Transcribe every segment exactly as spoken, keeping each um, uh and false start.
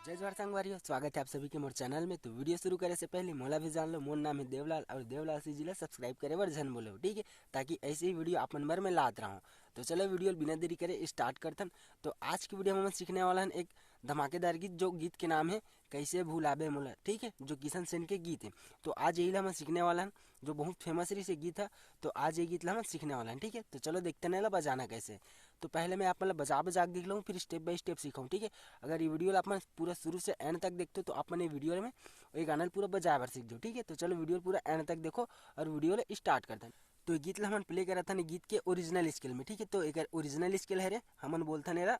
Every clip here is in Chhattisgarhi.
जय जोहार संगवारी हो, स्वागत है आप सभी के मोर चैनल में। तो वीडियो शुरू करे से पहले मोला भी जान लो, मोर नाम है देवलाल और देवलाल सिंह जी ला सब्सक्राइब करे बर झन बोलो, ठीक है, ताकि ऐसे ही वीडियो आप मन बर में लात रहूँ। तो चलो वीडियो बिना देरी करे स्टार्ट करथन। तो आज की वीडियो में हम सीखने वाला हन एक धमाकेदार गीत, जो गीत के नाम है कैसे भुलाबे मोला, ठीक है, जो किशन सेन के गीत है। तो आज यही ला हम सीखने वाला हन, जो बहुत फेमस रही से गीत है। तो आज ये गीत ला हम सीखने वाला हन, ठीक है। तो चलो देखते हैं ला बजाना कैसे। तो पहले मैं आप मतलब बजा बजा के देख लूँ, फिर स्टेप बाय स्टेप सीखूँ, ठीक है। अगर ये वीडियो ला आप मन पूरा शुरू से एंड तक देखते हो तो आप मन ये वीडियो में ये गाना पूरा बजाए बर सीख जाओ, ठीक है। तो चलो वीडियो पूरा एंड तक देखो और वीडियो ला स्टार्ट करते हैं। तो ये गीत ला हमन प्ले करत हन गीत के ओरिजिनल स्केल में, ठीक है। तो एक ओरिजिनल स्केल है रे, हमन बोलथन एला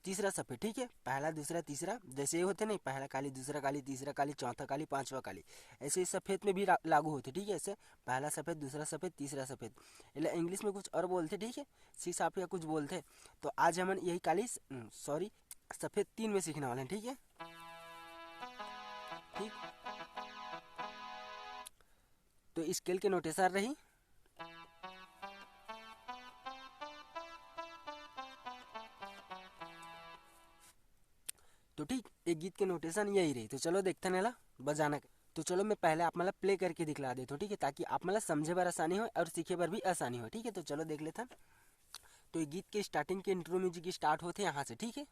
तीसरा सफेद, ठीक है। पहला, दूसरा, तीसरा, जैसे ये होते नहीं, पहला काली, दूसरा काली, तीसरा काली, चौथा काली, पांचवा काली, ऐसे ही सफेद में भी ला-, लागू होते, ठीक है। ऐसे पहला सफेद, दूसरा सफेद, तीसरा सफेद, एला इंग्लिश में कुछ और बोलते, ठीक है, सी साफ या कुछ बोलते। तो आज हमन यही काली, सॉरी, सफेद तीन में सीखने वाले हैं, ठीक है। ठीक, तो स्केल के नोटेशन रही। तो ठीक, एक गीत के नोटेशन यही रही। तो चलो देखते हैं ना बजाना के। तो चलो मैं पहले आप मतलब प्ले करके दिखला देता हूँ, ठीक है, ताकि आप मतलब समझे बर आसानी हो और सीखे बर भी आसानी हो, ठीक है। तो चलो देख लेते हैं। तो ये गीत के स्टार्टिंग के इंट्रो म्यूजिक स्टार्ट होते हैं यहाँ से, ठीक है।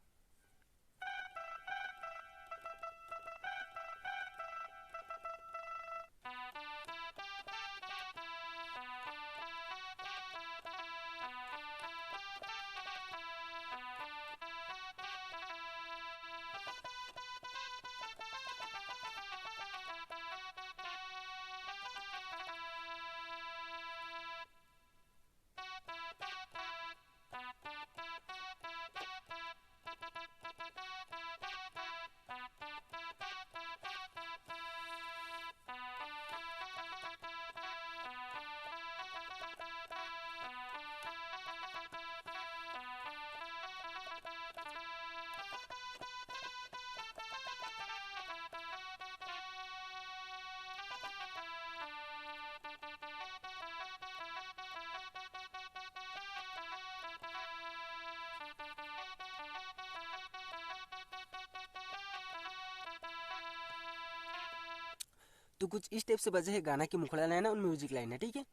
तो कुछ इस टाइप से बजे है गाना की मुखड़ा लाइन है और म्यूजिक लाइन है, ठीक है।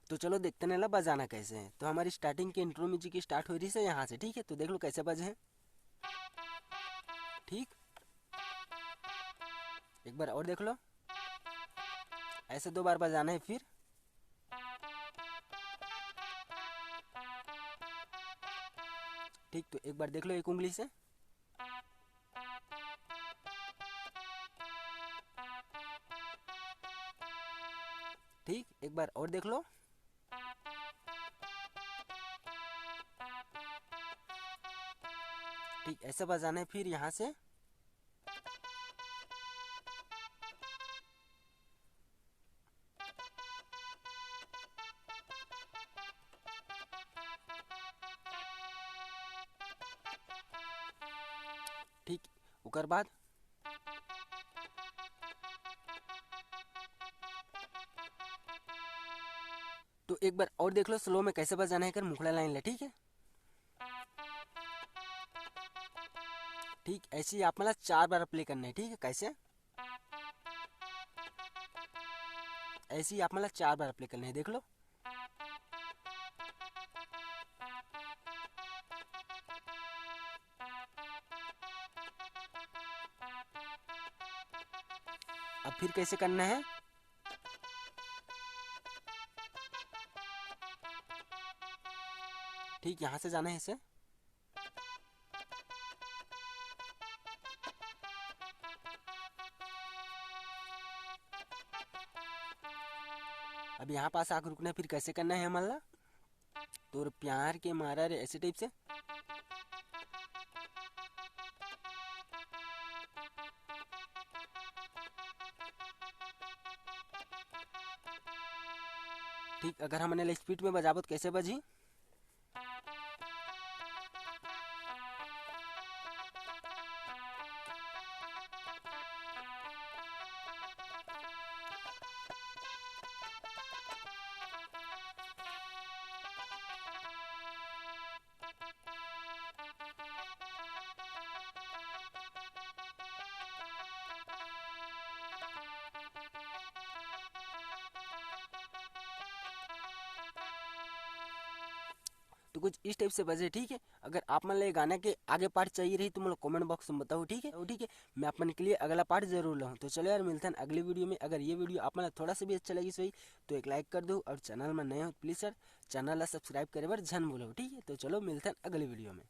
तो चलो देखते हैं ना बजाना कैसे है। तो हमारी स्टार्टिंग के इंट्रो म्यूजिक स्टार्ट हो रही है यहाँ से, ठीक है। तो देख लो कैसे बजे है, ठीक। एक बार और देख लो, ऐसे दो बार बजाना है फिर। ठीक, तो एक बार देख लो एक उंगली से। ठीक, एक बार और देख लो। ठीक, ऐसे बजाना है फिर यहाँ से। ठीक, ओकर बाद तो एक बार और देख लो स्लो में कैसे बजाना है कर मुखड़ा लाइन ला, ठीक है। ठीक, ऐसे ही आप मतलब चार बार प्ले करना है, ठीक है। कैसे? ऐसे ही आप मतलब चार बार प्ले करना है, देख लो। अब फिर कैसे करना है? ठीक, यहाँ से जाना है इसे। अब यहाँ पास आकर रुकना है, फिर कैसे करना है हमन ला? तोर प्यार के मारा रे, ऐसे टाइप से। ठीक, अगर हमन एला स्पीड में बजाबो तो कैसे बजही? कुछ इस टाइप से बजे, ठीक है। अगर आप मन ला ये गाना के आगे पार्ट चाहिए रही तो मोला कमेंट बॉक्स में बताओ, ठीक है, ठीक है। मैं आप मन के लिए अगला पार्ट जरूर लाऊँ। तो चलो यार, मिलथन अगली वीडियो में। अगर ये वीडियो आप मन ला थोड़ा सा भी अच्छा लगिस होही तो एक लाइक कर दो, और चैनल में नए हो प्लीज सर चैनल ला सब्सक्राइब करे बर झन भूलो, ठीक है। तो चलो मिलथन अगली वीडियो में।